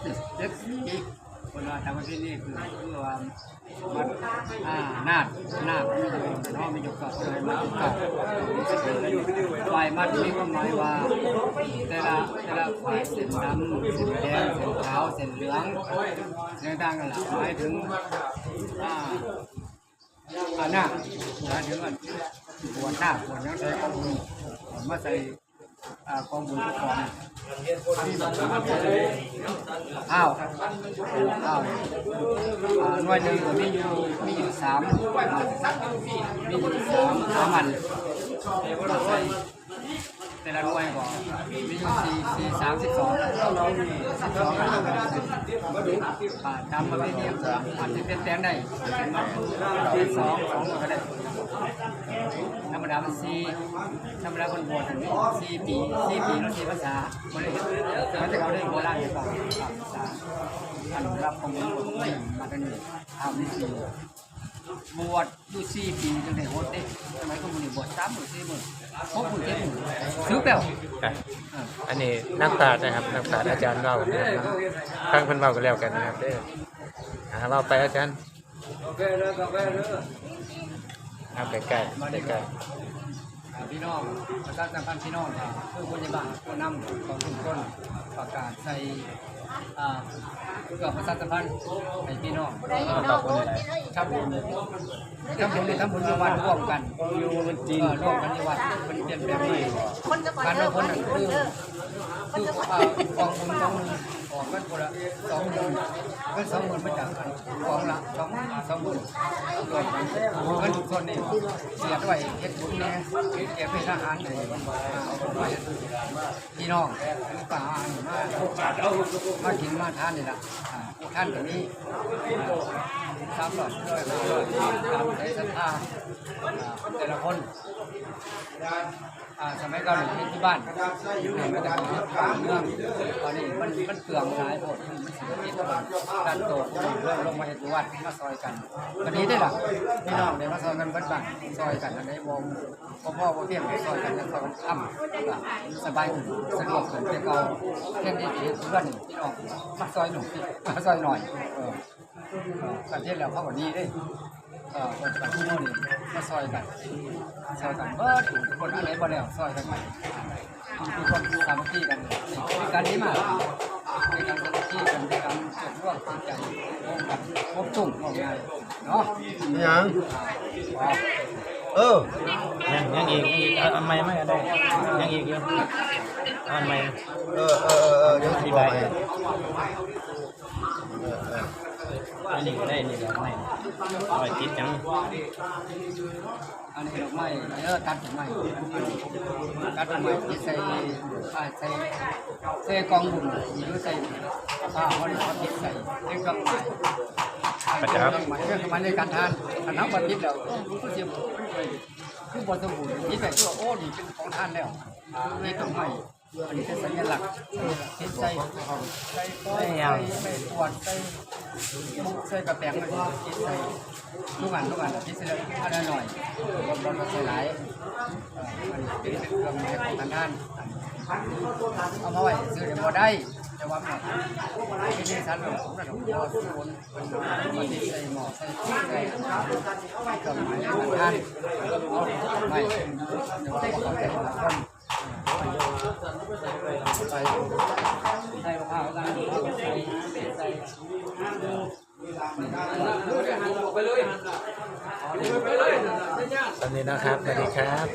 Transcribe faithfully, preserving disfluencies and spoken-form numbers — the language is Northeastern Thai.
เจ็ดสี คนว่าตามประเพณีคือคือว่าวัดอ่านาดนาดเนาะ มีอยู่เก้าเลย มาเก้า ฝ่ายมัดมีความหมายว่า แต่ละแต่ละฝ่ายเส้นดำ เส้นแดง เส้นขาว เส้นเหลือง เส้นต่างกันละ หมายถึงอ่าอ่านาค หมายถึงว่าบวชนาค บวชหยัง ใส่ของบุญมาใส่ อ่ากองบุญทุกกอง อ้าว อ้าว อ่าหน่วยหนึ่งก็มีอยู่ มีอยู่สาม มีอยู่สาม สามอัน แต่ละหน่วยก็มีอยู่สี่ สี่ สาม สิบสอง สิบสองอัน อ่าตามประเพณีของมันจะเปลี่ยนแปลงได้ เป็นสอง สองก็ได้ ธรรมดามันสี่ ธรรมดาคนบวชสี่ปี สี่ปีแล้วสี่พรรษา บ่ได้เฮ็ด มันจะเอาได้โบราณอยู่ก่อนครับ อันรับของผมมาตั้งนี้ ทำที่สี่ บวชอยู่สี่ปีจังได้หดเด้ สมัยก่อนมันบวชสามมื้อสี่มื้อ หกมื้อเจ็ดมื้อ สึกแล้ว อ่ะ อ่า อันนี้นักปราชญ์นะครับ นักปราชญ์อาจารย์เว้านะครับ ฟังเพิ่นเว้ากันแล้วกันนะครับเด้อ อ่า เว้าไปอาจารย์ กาแฟเด้อกาแฟเด้อ เอาใกล้ๆ ใกล้ๆ อ่า พี่น้อง ประชาสัมพันธ์พี่น้อง อ่า คือผู้ใหญ่บ้าน ผู้นำของชุมชน ประกาศใส่ อ่า เพื่อประชาสัมพันธ์ให้พี่น้อง ครับผม ทำบุญ ทำบุญในทำบุญอยู่วัดร่วมกัน อยู่มันจริง เออ ร่วมกันอยู่วัด มันเปลี่ยนแปลงไป คนจะก่อน การ เด้อ ลงคนนั้นคือ คนจะก่อน คือ เอ่อ กองบุญกองหนึ่ง ออกกันคนละสองหมื่น เงินสองหมื่นมาจากกัน กองละสอง สองหมื่น รวมกัน เงินส่วนนี้เสียด้วยเฮ็ดบุญแหน่ เก็บเป็นอาหารแหน่ อ่า เอาไป พี่น้อง ลูกหลานมา มากินมาทานนี่ล่ะ อ่า ผู้ท่านก็มี อ่า สามร้อย ร้อย ห้าร้อย ตามใจศรัทธา อ่า แต่ละคน อ่า สมัยก่อนอยู่ที่บ้าน อยู่ในบ้านเมือง ตอนนี้มัน มันเปลืองหลายโพด มันเสียที่ตลาดการโต เริ่มลงมาเฮ็ดอยู่วัด มาซอยกัน ก็ดีได้ล่ะ พี่น้องได้มาซอยกันเบิดบ้าน ซอยกันอันใดบ่ บ่พอบ่เพียง ซอยกัน ซอยกันทำ สบายขึ้น สะดวกขึ้น แต่เก่า เพียงที่เฮ็ดเพื่อนนี่ พี่น้อง มาซอยหน่อย มาซอยหน่อย เออ เออ กันเฮ็ดแล้วเขาก็ดีเด้ เออ คนกันที่โน่นนี่ มาซอยกัน ซอยกันเบิดทุกคน อันใดบ่แล้ว ซอยกันไป มีความสามัคคีกัน มีการดีมาก มีการสามัคคีกัน มีการสมร่วมจิตใจ ร่วมกัน ครบถ้วน ร่วมงาน เนาะ อิหยัง เออ ยัง ยังอีก ยังอีก เอาอันใหม่มาก็ได้ ยังอีกอยู่ เอาอันใหม่ เออ เออ เออ เออ เดี๋ยวสิบอกให้ เออ เออ อันนี้ก็ได้ นี่ดอกไม้ เอาไว้ติดหยัง อันนี้ดอกไม้ เออ ตัดดอกไม้ ตัดดอกไม้ติดใส่ อ่า ใส่ ใส่กองบุญ หรือใส่ผ้าห่อนี่เขาติดใส่ เป็นเครื่องหมาย อ่า เป็นเครื่องหมาย เครื่องหมายในการทาน ถ้าเราบ่ติดแล้ว คือสิ คือบ่สมบูรณ์ ติดไปคือว่า โอ้ นี่เป็นของทานแล้ว นี่ต้องให้ อันนี้เป็นสัญลักษณ์ ติดใส่ ใส่ปอย ใส่ ใส่ขวด ใส่มุก ใส่กระแป๋ง ติดใส่ ทุกอัน ทุกอัน ติดใส่อันละหน่อย บ่ บ่ บ่ใส่หลาย เอ่อ มันเป็นเครื่องหมายของทาน เอามาไว้ซื้อได้บ่ได้ แต่ว่ามันเป็นนิสันหลวง ผมน่ะหลวงพ่อสวง เพิ่นเอามาติดใส่หม้อ ใส่ ใส่ เครื่องหมายของทาน ไม่ เดี๋ยวเราขอแก้คนละคน ใส่ ใส่มะพร้าวกัน ใส่ ตอนนี้นะครับ สวัสดีครับ